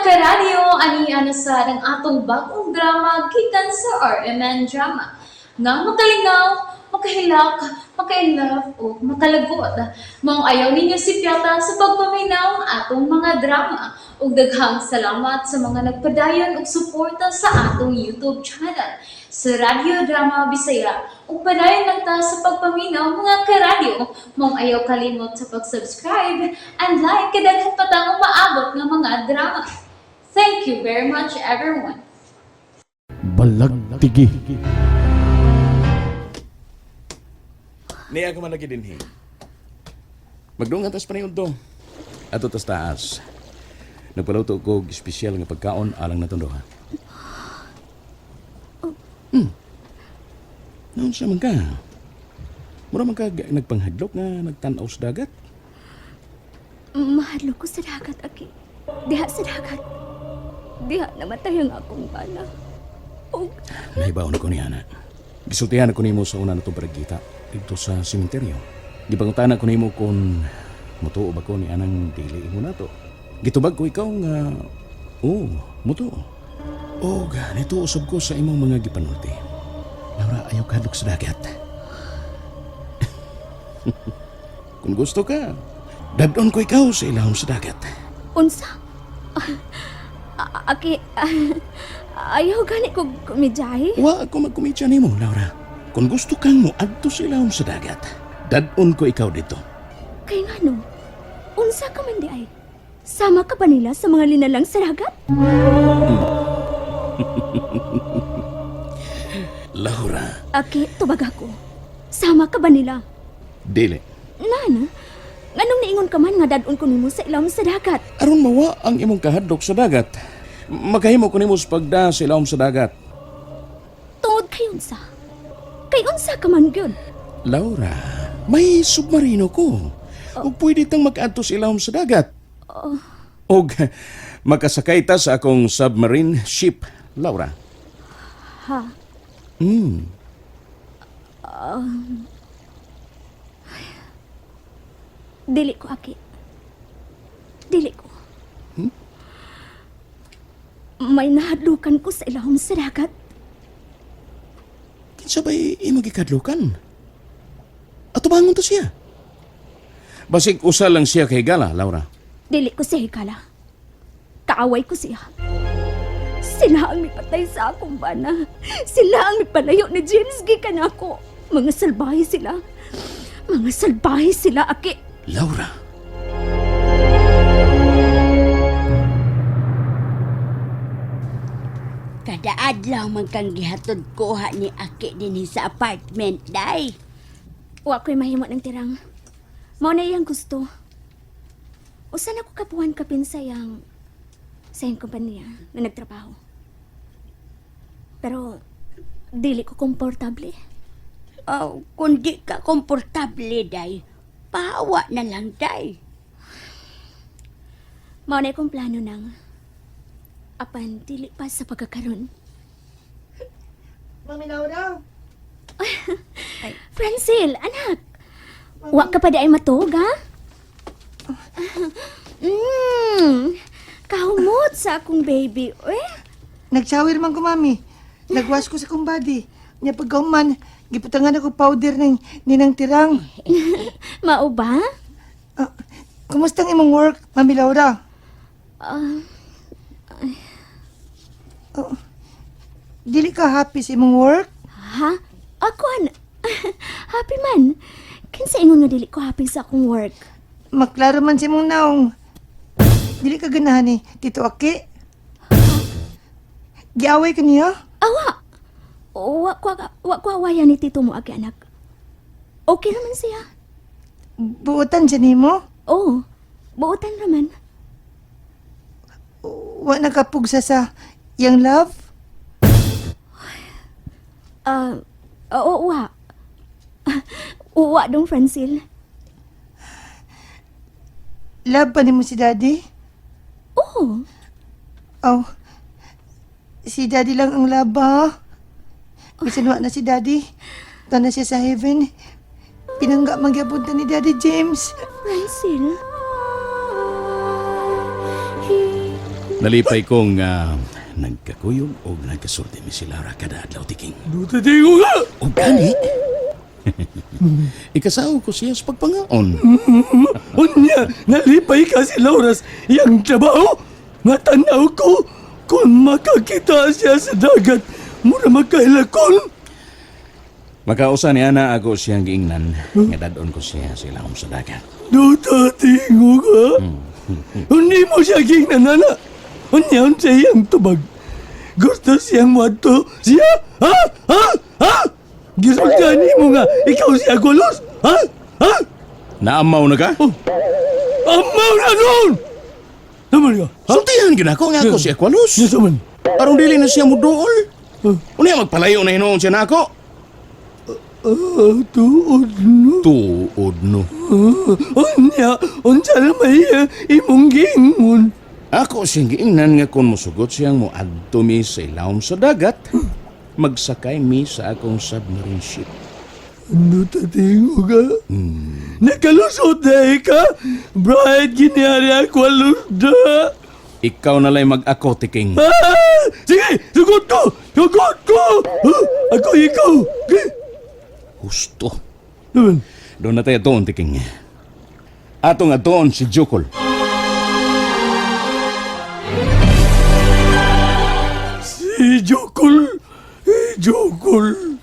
Karadyo, ani ana sa ang atong bagong drama gikan sa RMN Drama. Nga makalingaw, makahilak, maka-inlove o makalagot. Maong ayaw ninyo sipyata sa pagpaminaw ang atong mga drama. Ug daghang salamat sa mga nagpadayon og suporta sa atong YouTube channel sa Radyo Drama Bisaya. Ug padayon lang ta sa pagpaminaw, mga karadyo. Maong ayaw kalimot sa pag-subscribe and like kay daghan pa tang umaabot nga mga drama. Thank you very much, everyone. Balagtigi. Niya ka man lagi dinhi. Magdungan tas panayon do. Ato tas taas. Nagpaluto ko og espesyal nga pagkaon alang natong duha. Noon siya man ka. Mura man ka nagpanghadlok nga nagtan-aw sa dagat. Mahadlok ko sa dagat, Aki. Diha sa dagat. Diha namatay ang akong bana. Og Nahibaw na ko ni Ana. Gisultihan ako nimo sa una na itong paragita dito sa sementeryo. Gipangutana ko nimo kung mutuo ba ko ni anang dili mo nato. Gitubag ko ikaw nga oo, mutuo. O ganito usab ko sa imong mga gipanulti. Laura, ayaw kadlok sa dagat. Kung gusto ka, dadon ko ikaw sa ilawom sa dagat. Unsa? Aki, ayaw gani ko kumidyahe. Wa ako magkomedya nimo, Laura. Kung gusto kang mo adto sa ilawom sa dagat, dadon ko ikaw dito. Kay ngano? Unsa ka man di ay? Sama ka ba nila sa mga linalang sa dagat? Laura, Aki, tubag ako. Sama ka ba nila? Dili. Nana, nganong niingon ka man nga dadon ko nimo sa ilawom sa dagat? Aron mawa ang imong kahadlok sa dagat. Makahimo ko nimo sa pagda sa ilawom sa dagat. Tungod kay unsa? Kay unsa ka man gyud? Laura, may submarino ko. Ug pwede tang mag-adto sa ilawom sa dagat. Og makasakay ta sa akong submarine ship, Laura. Ha? Dili ko, Aki. Dili ko. May nahadlukan ko sa ilawom sa dagat. Kinsa ba'y imong gikadlukan? Atubangon ta siya. Basig usa lang siya kay gala, Laura. Dili ko siya hikala. Kaaway ko siya. Sila ang mipatay sa akong bana. Sila ang mipalayo ni James gikan ako. Mga salbahe sila. Mga salbahe sila, Aki. Laura. Kada adlaw man kang gihatod kuha ni Aki dinhi sa apartment, day. Wa ko'y mahimo ng tirang. Mao na iyang gusto. Usa na ko kapuhan kapin sa iyang kumpanya na nagtrabaho. Pero dili ko komportable. Oh, kung di ka komportable, day, pahawa na lang, day. Mao na akong plano nang apan dili pa sa pagkakaron. Mami Laura, Francel, anak. Wa ka pa di ay matuog, ha? Kahumot sa akong baby. Eh, nag-shower man ko, Mami. Nagwash ko sa kong body. Nya pagkauman, giputangan ako powder ng ninang tirang. Mao ba? Ah, kumusta ang imong work, Mami Laura? Ah, Oh, dili ka happy sa imong work? Ha? Ako an happy man. Kinsa ingon nga dili ko happy sa akong work? Maklaro man sa imong naong. Dili ka ganahan ni Tito Aki. Giaway ka niya? Awa. Wa ko awayan ni tito mo agi anak. Okay naman siya. Buotan siya nimo? Oo. Buotan raman. Wa nakapugsa sa iyang love? Ah, oo, wa. Uwa dong, Francil. Love pa nimo si Daddy? Oo. Oh, si Daddy lang ang love ba? Bisan wa na si Daddy. Ta na siya sa heaven. Pinangga magyapon ta ni Daddy James. Francil. Nalipay kong nagkakuyog o nagkasulti mi si Laura kada adlaw, Tiking. Duta tingo ka! O gani? Ikasaw ko siya sa pagpangaon. Unya, nalipay ka si Lauras iyang trabaho. Nga tanaw ko, kung makakita siya sa dagat, mura magkailakon. Makausa ni Ana ako siyang giingnan nga dadon ko siya sa ilawom sa dagat. Duta tingo ka. Hindi mo siya ginanana. Unya, unsa iyang tubag. Gusto siyang muadto siya? Ha? Ha? Ha? Gisultihan mo nga, ikaw siya gulos? Ha? Ha? Naamaw na ka? Amaw na noon! Naman ka? Ha? Sultihan gyud ako nga ako si Aqualus. Yes, naman. Aron dili na siya muduol. Unya magpalayo na hinuon siya nako. Ah, tuod no. Tuod no. Unya, unsa na may imong giingon. Ako siyang giingnan nga kung musugot siyang muadto mi sa ilawom sa dagat, magsakay mi sa akong submarine ship. Ano tatingo ka? Nakalusot na ka? Bright, ginyari ako alusda. Ikaw na lang mag-ako, Tiking. Ah! Sige, sugot ko! Sugot ko! Ah, ako, ikaw! Sige. Husto. Naman. Doon na tayo doon, Tiking. Ato nga doon si Jukol. Si Jokol! Si Jokol!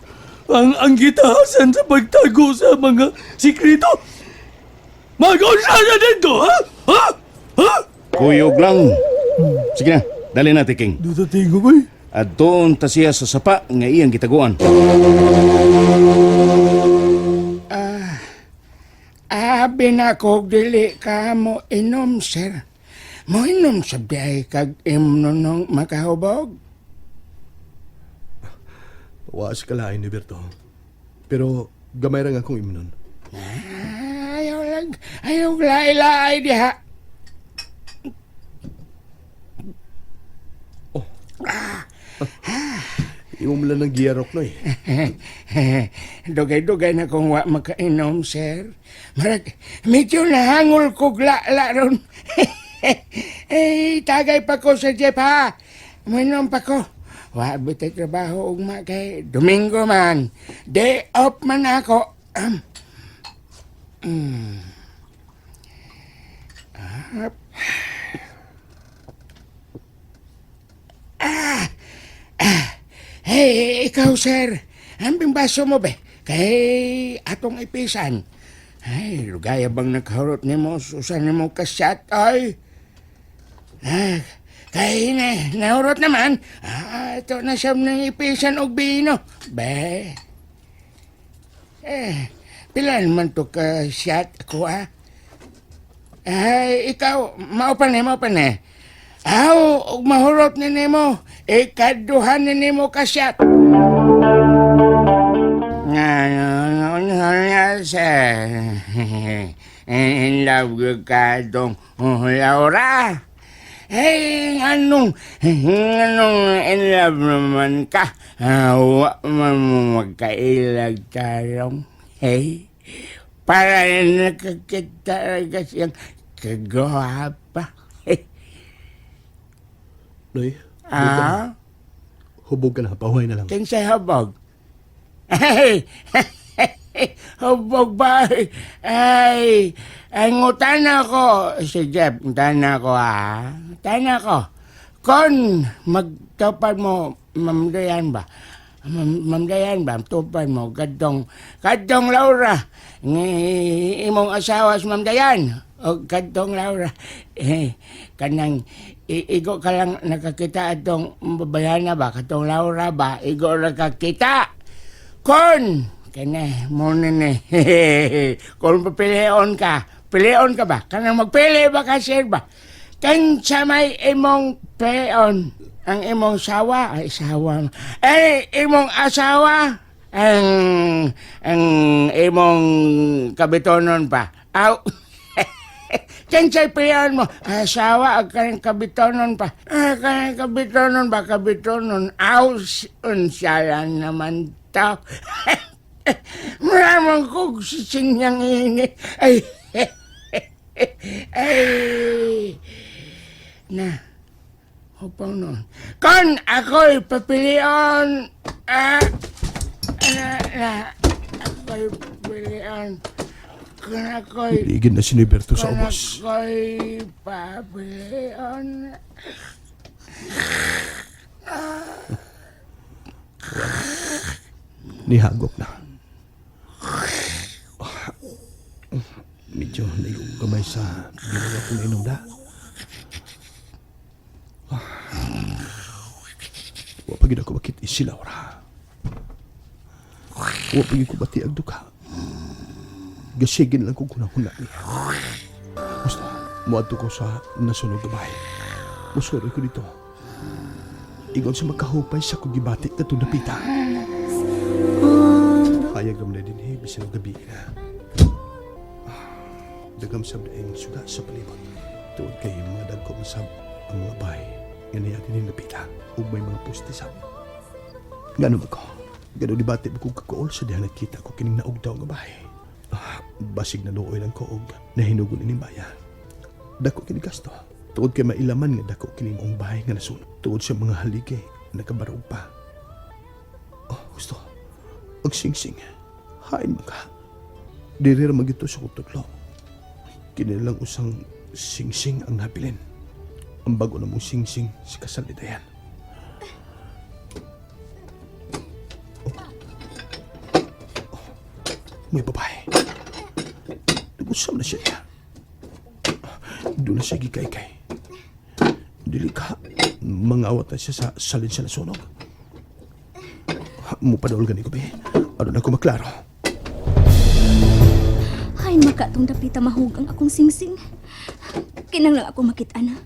Ang gitahasan sa pagtago sa mga sikreto! Mag-unsa na dito, ha? Ha? Ha? Kuyog lang. Sige na, dali na, Tiking. Duta tingo ko eh. At doon ta siya sa sapa nga iyang gitaguan. Abi na ko dili ka mo inom, sir. Mo inom sa biyay kag imno nung makahubog. Wa sa kalain ni Berto. Pero gamay ra nga akong imnon. Ayaw lang, ayaw laay-laay diha. Imo mo lang ng giyarok no eh. Dugay-dugay na kong wa makainom, sir. Marag, medyo nahangol ko la ron. Eh, tagay pa ko sa jeep, ha. Mainom pa ko. Wa bitay trabaho ugma kay Domingo man. Day off man ako. Hey, ikaw, sir. Ambing baso mo, be. Kay atong ipisan. Ay, lugaya bang nagharot ni mo, susan ni mo kasyat, ay. Ah, kay na, nahurot naman. Ah, ito na siya ng ipisan og bino. Be. Eh, pila naman to ka shot ako, ah. Ay, ikaw, mao pa ni. Aw, og mahurot ni nimo, ikaduhan ni nimo ka shot. Nga, nga, sir. In love gyud ka dong Laura. Hey, anong in love naman ka? Ah, wa man mo magkailag tarong. Hey, para nakakita ka siyang kagwapa. Hey, Noy, ah? hubog ka na, pahuhay na lang. Kinsay hubog? Ay, hubog ba? Ay, ay, ngutana ko. Si Jeff, ngutana ko ha. Ngutana ko. Kon magtupad mo, Ma'am Dayan ba? Ma'am Dayan ba, tupad mo, kadtong Laura, ng imong asawa si Ma'am Dayan, o kadtong Laura, eh, kanang, igo ka lang nakakita atong babayana ba, katong Laura ba, igo nakakita. Kon, kene, mo ni ni. Kung papilion ka, pilion ka ba? Kanang magpili ba ka, sir ba? Kinsa may imong peon, ang imong sawa, ay sawa, ay imong asawa, ang imong kabitonon pa. Aw, kinsay piyon mo, asawa, ang kanang kabitonon pa. Ah, kanang kabitonon ba, kabitonon. Aw, unsa lang naman to. Maramang kog sisinyang ini. Ay, ay, na, Hupaw noon. Kon ako'y papilion, na, na, ako'y papilion. Kon ako'y, Ligin na si Norberto sa kon ubos. ako'y papilion. Nihagop na. Medyo naigong gamay sa ginawa kong inom na. Wa pa gid ako makit si Laura. Wa pa gid ko bati ang duka. Gasigin lang ko kunahuna niya. Basta, muadto ko sa nasunog na bahay. Musuroy ko dito. Ingon sa magkahupay sa kong gibati katong napita. Hayag naman na din eh, bisan ang gabi na. Dagam sab daing suga sa palibot. Tuod kay mga dagko masab ang mga bahay nga niya din napita ug may mga poste sab. Ngano ba ko? Gano dibati ba kong kakuol sa diha nakita ko kining naog daw nga bahay. Basig na luoy lang ko og nahinugon ining bayan. Dako kini gasto. Tuod kay mailaman nga dako kini maong bahay nga nasunog. Tuod sa mga haligi nakabarog pa. Oh, gusto. Ang sing-sing. Hain man ka. Diri ra magito sa kutudlo. Kinilang usang sing-sing ang nabilin. Ang bago na mong sing-sing sa kasal ni Dayan. Oh. Oh. May babae. Nag-usap na siya niya. Doon na siya gikaykay. Dili ka. Mangawat na siya sa salin siya nasunog. Mupadol gani ko be. Ano na ko maklaro. Hay maka tong dapita mahugang akong singsing. Kinang lang ako makita na.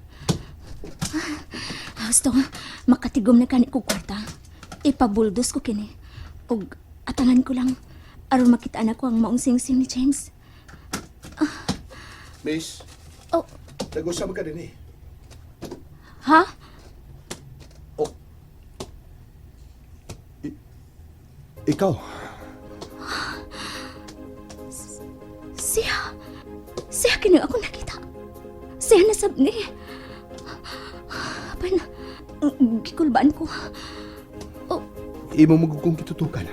Gusto makatigom na kani ko kwarta. Ipabuldos ko kini. Og atangan ko lang aron makita na ko ang maong singsing ni James. Miss, Oh, nag-usap ka din eh. ha? Oh. Ikaw, Siya. Siya kini ako nakita. Siya nasab ni. Apan, gikulbaan ko. Oh, imo mo kong kitutukan.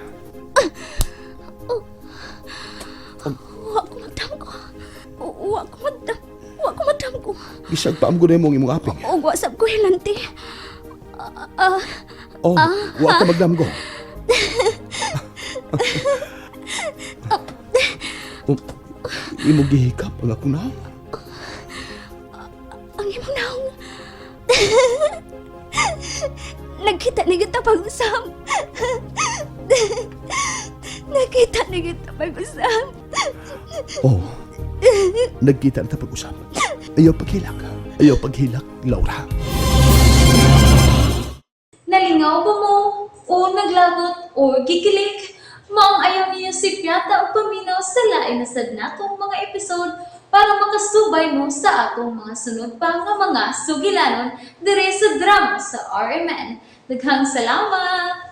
wa ko magdamgo. Wa ko magdam. Wa ko magdamgo. Bisag paam ko na imong imong aping. Og wa sab ko hilanti. Ah, Oh, wa ka magdamgo. Imo gihikap ang akong naong. Ang imong naong. Nagkita ni kita pag-usap. Nagkita ni kita pag-usap. Oh, nagkita na ta pag-usap. Ayaw paghilak. Ayaw paghilak, Laura. Nalingaw ba mo? O naglagot o gikilig? Maong ayaw niyo si Piata o paminaw sa lain na sad natong mga episode para makasubay mo sa atong mga sunod pa nga mga sugilanon dire sa drama sa RMN. Daghang salamat!